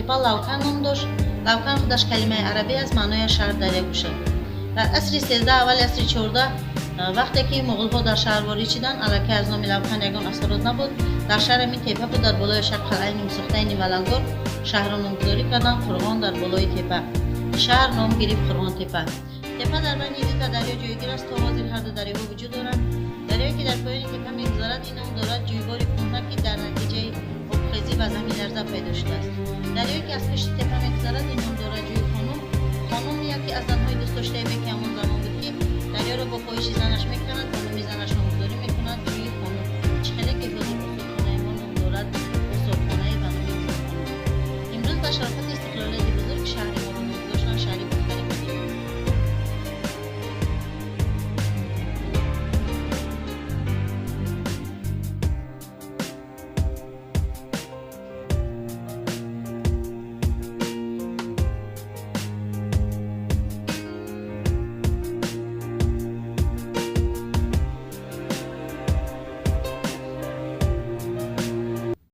Тепа Лавкан ном дошт. Лавкан худаш калимаи арабӣ аст, маънояш шаҳр дар як гӯша. Дар асри 13, аввали асри 14, вақте ки муғулҳо дар шаҳр ворид шиданд, аллакай аз номи Лавкан ягон асарот набуд. Дар шаҳр ҳамин тепа буд, дар болои шаҳр қалъаи нимсохтаи нималангор. Шаҳрро номгузорӣ карданд Қурғон дар болои тепа. Шаҳр ном гирифт Қурғонтепа. Тепа дар байни дута дарё ҷойгир аст. То ҳозир ҳарду дарёҳо вуҷуд доранд. Дарёе, ки дар поёни тепа мегузарад, ин ном дорад ҷӯйбори кӯҳна, ки дар натиҷаи обхезӣ ва заминларза пайдо шудааст. Дарёе, ки аз пеши тепа мегузарад, ин ном дорад ҷӯи Хонум. Хонум яке аз занҳои дӯстдоштаи беки ҳамон замон буд, ки дарёро бо хоҳиши занаш меканад, ба номи занаш номгузорӣ мекунад ҷӯи Хонум. Чӣ хеле ки ҳозир осорхонаи мо ном дорад осорхонаи ба номи Хонум. Имрӯз ба шарофати